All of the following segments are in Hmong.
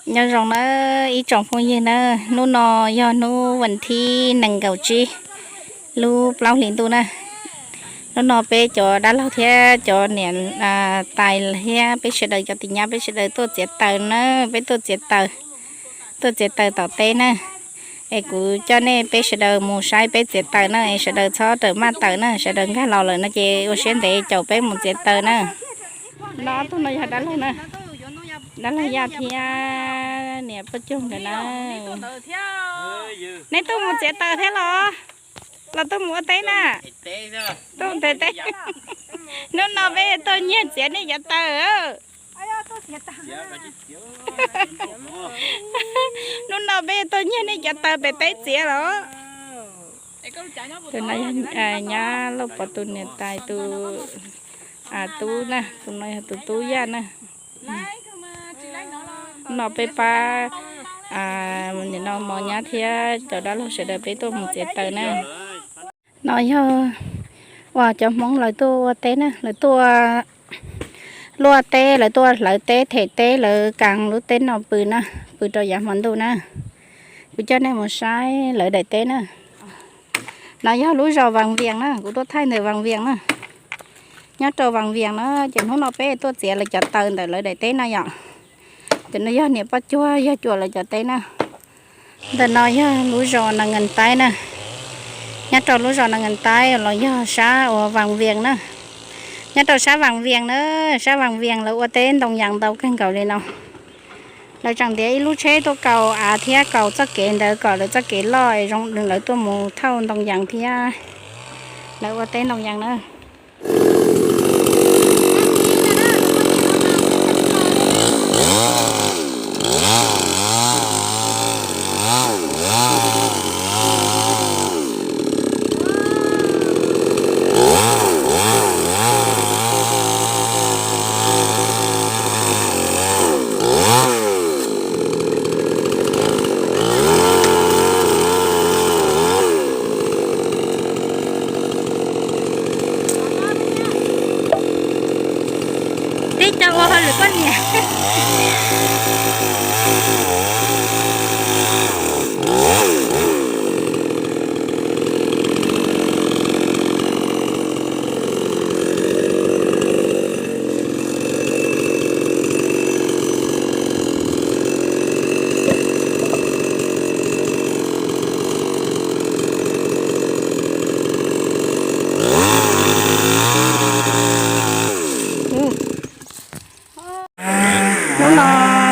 Nyob zoo na ib tsoom phooj ywg na, hnub no yog hnub vas thib nees nkaum tsib lub plaub hlis ntuj na. Hnub no peb cov dab laug thiab cov niam tais thiab peb sawv daws cov tis nyab peb sawv daws tuaj txiav taws na, peb tuaj txiav taws, tuaj txiav taws tom teb na. Es kuv coj nej peb sawv daws mus saib peb txiav taws na, es sawv daws txhob rawm maj taws na, sawv daws nkag los lawm no ces ua siab ntev caum peb mus txiav taws na. No tus no yog dab laug na, dab laug Yaj thiab niam Paj Cuag nkawd na. Nej tuaj mus txiav taws thiab los, los tuaj mus ua teb na? Tuaj mus txiav teb. Hnub no peb tuaj nyiag txiav nej cov taws. Hnub no peb tuaj nyiag nej cov taws pem teb txiav los. Tus no yog nyab Lauj Pov tus niam tais tus tub na, tus no yog tus tub Yaj na. No peb pab nim no mos nyab thiab cov dab laug sawv daws peb tuaj mus txiav taws na. No yog uas cov Hmoob lawv tuaj ua teb na, lawv tuaj luaj teb, lawv tuaj hlawv teb them teb, lawv kas lub teb no pw na, pw rau yav hmo ntuj na. Kuv coj nej mus saib lawv daim teb na. No yog lub zos Vaj Vias na, kuv tuaj thaij ntawm Vaj Vias na. Nyob rau Vaj Vias na, ces hnub no peb tuaj txiav lawv cov taws ntawm lawv daim teb na yom. Ces no yog niam Paj Cuag yog cuam lawv cov teb na. Ntawm no yog lub zos Nas Nkees Taib na. Nyob rau lub zos Nas Nkees Taib los yog sab uas Vaj Vias na. Nyob rau sab Vaj Vias na, sab Vaj Vias lawv ua teb ntoo yas ntau kawg nkaus li no. Lawv tseem ntiav ib lub tsheb tuaj kaus av thiab kaus txoj kev ntawd kom lawv txoj kev loj zoo, lawv tuaj mus thauj ntoo yas thiab lawv ua teb ntoo yas na. Peb cov ua hauj lwm poj niam. Hnub no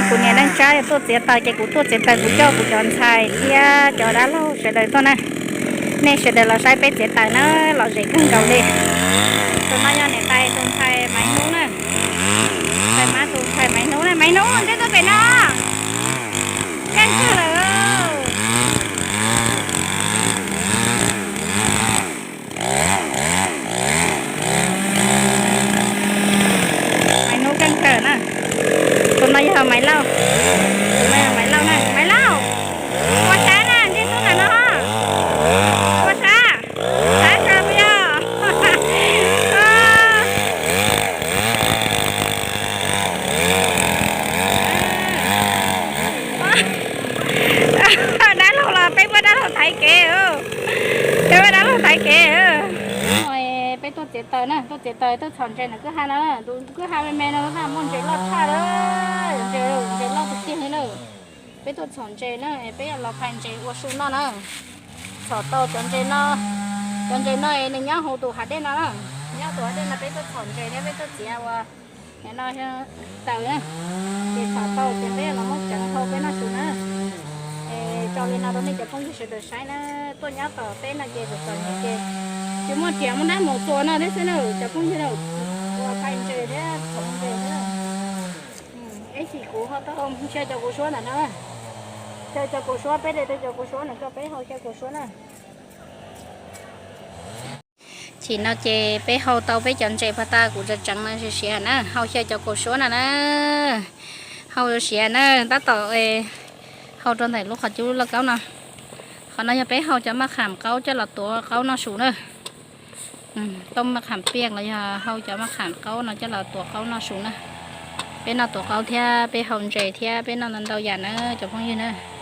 kuv niam Neej Tsab tuaj txiav taws ces kuv tuaj txiav taws, kuv coj kuv cov ntxhais thiab cov dab laug sawv daws tuaj na. Nej sawv daws los saib peb txiav taws na, lom zem kawg nkaus li. Tus no yog niam tais tus ntxhais Maiv Hnub na. Ntxhais Mab tus ntxhais Maiv Hnub na, Maiv Hnub ntsib tuaj pem no. Kaj kawg lawm. Maiv Hnub kaj kawg na. Tus no yog Maiv Lauj. Tus no yog Maiv Lauj na, Maiv Lauj. Ua sab na, ntsib hnub ntawm no. Ua sab. Sab kawg puas yog? Dab laug los peb muab dab laug thaiv kev, peb muab dab laug thaiv kev. Peb tuaj txiav taws na, tuaj txiav taws tuaj txhom ntses ntawm kwj ha no, tus kwj ha me me no muaj ntses loj tshaj lawm, ntses loj tiag tiag li lawm. Peb tuaj txhom ntses na, peb los phais ntses ua su noj na. Txhom tau cov ntses no, cov ntses no nws nyob hauv tus hav dej no na, nyob tus hav dej no peb tuaj txhom ntses thiab peb tuaj txiav ua no taws na. Ces txhom tau ces peb los muab tseev hau peb noj su na. Es tso li no rau nej cov phooj ywg sawv daws saib na, tuaj nyob tom teb no ces txom nyem ces tsis muaj riam muaj nrab mus txua no thiab xwb na cov phooj ywg na, ua phais ntses thiab txhom ntses thiab. Ib chim kuv ho tau ntsia cov kua suab ntawm no, cov kua suab peb de rau cov kua suab no rau peb hau cov kua suab na. Chim no ces peb hau tau peb cov ntses pag tas kuv tseev tseev no siav na, hau xyaw cov kua suab no na. Hau siav na, tab tom hau rau ntawm lub qhov cub lauj kaub no. Qhov no yog peb hau cov maj kham qaub coj los tuav qaub noj su na. Tooj maj kham piaj los yog hau cov maj kham qaub no coj los tuav qaub noj su na. Peb noj tuav qaub thiab peb hau ntses thiab peb noj ntau ntau yam na cov phooj ywg na.